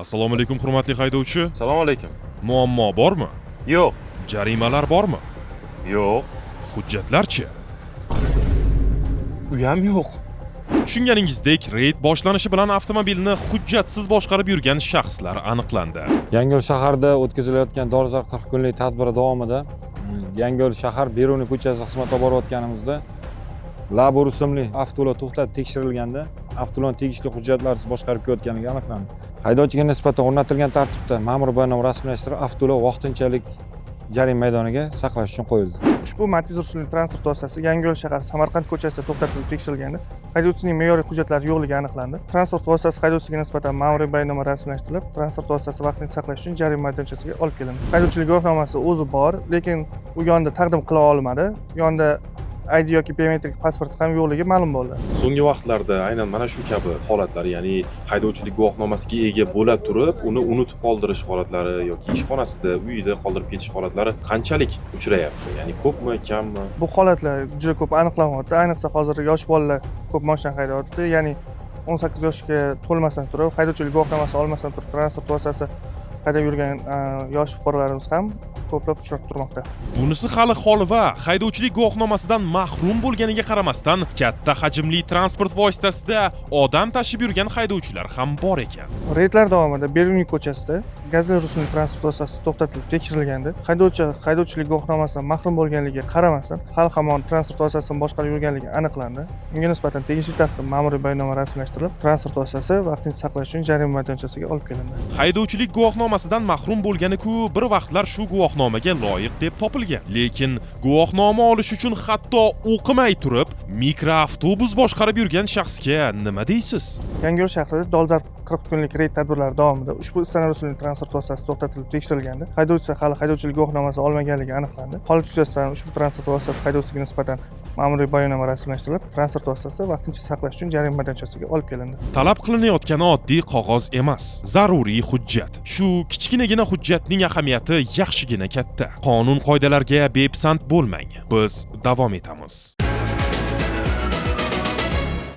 Assalomu alaykum, hurmatli haydovchi. Assalomu alaykum. Muammo bormi? Yo'q. Jarimalar bormi? Yo'q. Hujjatlarchi? U ham yo'q. Tushunganingizdek, reyd boshlanishi bilan avtomobilni hujjatsiz boshqarib yurgan shaxslar aniqlandi. Yangiyo'l shaharida o'tkazilayotgan dolzarb 40 kunlik tadbiri davomida Yangiyo'l shahar Beruniy ko'chasi xizmatda borayotganimizda Labor ismli avtoulov to'xtatib tekshirilganda avtoulovni tegishli hujjatlarsiz boshqarib kelayotganligi aniqlandi. Haydovchiga nisbatan o'rnatilgan tartibda ma'muriy bayonnoma rasmiylashtirib, avtoulov vaqtinchalik jarima maydoniga saqlash uchun qo'yildi. Ushbu Matiz rusumli transport vositasi Yangiyo'l shahar Samarqand ko'chasida to'xtatilib tekshirilganda haydovchining me'yoriy hujjatlari yo'qligi aniqlandi. Transport vositasi haydovchisiga nisbatan ma'muriy bayonnoma rasmiylashtirilib, transport vositasini vaqtincha saqlash uchun jarima maydonchasiga olib kelindi. Haydovchilik guvohnomasi o'zi bor, lekin u yonida taqdim qila olmadi. Yonida ID yoki biometrik pasporti ham yo'qligi ma'lum bo'ldi. So'nggi vaqtlarda aynan mana shu kabi holatlar, ya'ni haydovchilik guvohnomasiga ega bo'la turib, uni unutib qoldirish holatlari yoki ishxonasida, uyida qoldirib ketish holatlari qanchalik uchrayapti? Ya'ni ko'pmi, kammi? Bu holatlar juda ko'p aniqlanyapti. Ayniqsa hozir yosh bolalar ko'p mashina haydayapti. Ya'ni 18 yoshga to'lmasdan turib, haydovchilik guvohnomasi olmasdan turib transport vositasi haydab yurgan yosh fuqarolarimiz ham ko'plab uchrab turmoqda. Bunisi hali holva. Haydovchilik guvohnomasidan mahrum bo'lganiga qaramasdan, katta hajmli transport vositasida odam tashib yurgan haydovchilar ham bor ekan. Reydlar davomida Beruniy ko'chasida Gazel rusumli transport vositasi to'xtatilib tekshirilganda haydovchi haydovchilik guvohnomasidan mahrum bo'lganligiga qaramasdan hali hamon transport vositasini boshqarib yurganligi aniqlandi. Unga nisbatan tegishli tartibda ma'muriy bayonnoma rasmiylashtirilib, transport vositasi vaqtincha saqlash uchun jarima maydonchasiga olib kelindi. Haydovchilik guvohnomasidan mahrum bo'lgani-ku bir vaqtlar shu guvohnomaga loyiq deb topilgan. Lekin guvohnoma olish uchun hatto o'qimay turib, mikroavtobus boshqarib yurgan shaxsga nima deysiz? Yangiyo'l shahrida dolzarb 40 kunlik reyd tadbirlari davomida ushbu Istana rusumli transport vositasi to'xtatilib tekshirilganda haydovchisi hali haydovchilik guvohnomasi olmaganligi aniqlandi. Holat yuzasidan ushbu transport vositasi haydovchisiga nisbatan ma'muriy bayonnoma rasmiylashtirilib, transport vositasi vaqtincha saqlash uchun jarima maydonchasiga olib kelindi. Talab qilinayotgani oddiy qog'oz emas, zaruriy hujjat. Shu kichkinagina hujjatning ahamiyati yaxshigina katta. Qonun qoidalarga bepisand bo'lmang. Biz davom etamiz.